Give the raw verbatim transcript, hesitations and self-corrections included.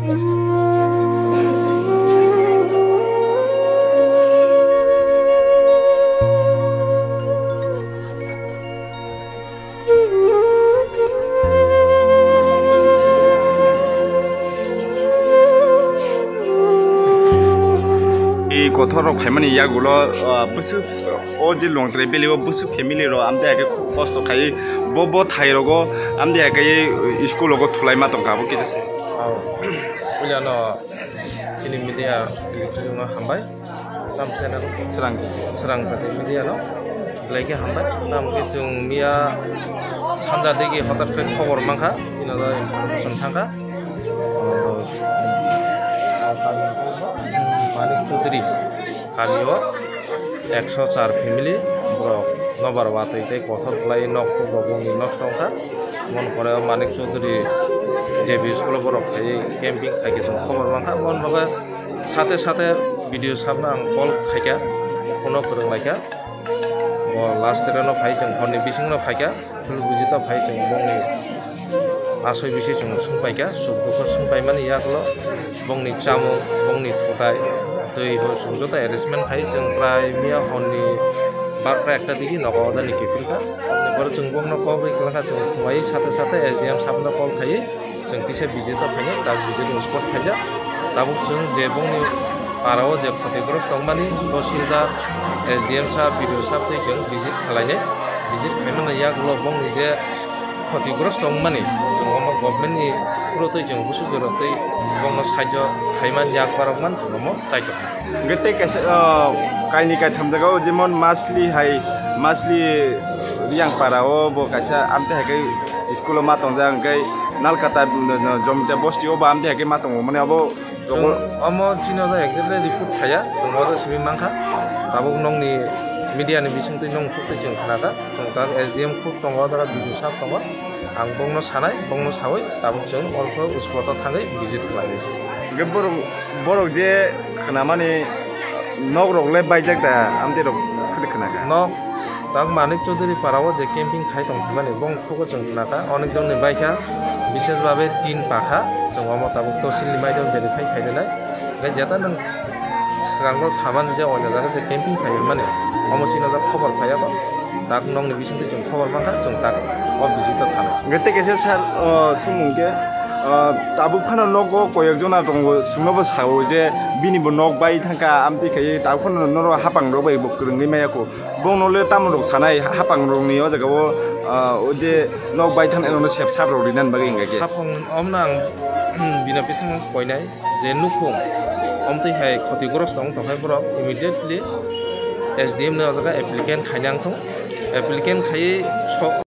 I kothor rok phaimani yagulo, ah, bwswk o je Longtrai valley o bwswk family rok amtwi hai khe kosto khai bo, bo thai rogo amtwi hai khe school rogo thulai ma tongkha abo kisa se. Oh, puila no chini media no hambai. Tam channel Srang. Srang Jati media no belai khe hambai. Tam khe chwng miya sanja digi hotat khe khobor mankha, chini information thangkha. Manik Chaudhary kami o ekso char family borok nobar watwi tei kothor khlai nok rok bongni nosto wngkha. Mon pore o Manik Chaudhary J B school borok khai camping khai khe chwng khobor mankha. Mon rogo sate sate B D O sabno ang call khaikha, phone o kwrwng laikha. Bo last train o phai chwng horni bisingo phaikha. Thulbujito phai chwng bongni asoi bisoi chwng sungpaikha, suk dukho sungpaimani yagulo bongni chamung, bongni thutai, twi bo chwng joto arrangement khai chwng prai miya horni barta ekta digi nogo odani kiphilkha. Borok chwng bongno kok bai kwlangkha, chwng khumai sate sate S D M sabno call khaiwi chwng kisa visit o phainai, tak visit o spot khaijak. Tabuk chwng je bongni para o je khotigrosto tongmani, Tahsildar, S D M sir, B D O sir tei chwng visit khlainai. Visit khaimani yagulo bongni je khotigrosto tongmani, chwng omo government ni through tei chwng busu jora tei bongno sahajyo khaimani yak barok man chwng omo chaitok. Hwnkhe tei kaisa, ah, kaini kaitham jaga o jemon Masli hai, Masli Riyang para o bo kaisa amtwi hai khe school o ma tongjak, hwnkhe Nalkata, mm, Jomita bosti o bo amtwi hai khe ma tongo, mane abo Chwng omo chini o exactly report khaiya, chwng o simi mankha. Tabuk nokni media ni bisingtwi nong khuk twi chwng khnakha. Chwng tak S D M khuk tongo, dara B D O sir tongo. Ang bongno sanai, bongno sawi, tabuk chwng also spot o thangwi visit khlainai se. Hwnkhe borok, borok je khnamani nok rok le baijak da, amtwi rok khwlwi khnakha. Nok tak Manik Chaudhary para o je camping khai tong thangmani, bong Khugo chwng khnakha, onek jonni baikha, bishes babe tin pakha, chwng omo tabuk tosilni maidang verify khailainai. Hwnkhe jeta nwng swkango samani je oino jaga je camping khaimani, omo chini jak khobor phaiya kho, tak nokni bisingtwi chwng khobor mankha, chwng tak o visit o thanai. Hwnkhe tei kaisa sir, o, swngmung khe, o, tabuk phano nogo koyek jona tongo, chwngnobo sao je bini bo nok bai thangkha, amtwi khaiwi tabuk phano norok hapang rok bai bo kwrwngwi maya kho. Bongno le tamo rok sanai, ha-, hapang rokni o jaga o, ah, o je nok bai thang rokno sep sap rok rinani bagwi hingkha khe. Hapang omno ang, hmm, bini bising koinai je nukhung omtwi hai khotigrosto wng tongkha borok immediately S D M ni o jaga applicant khaina wng thung. Applicant khaiwi sok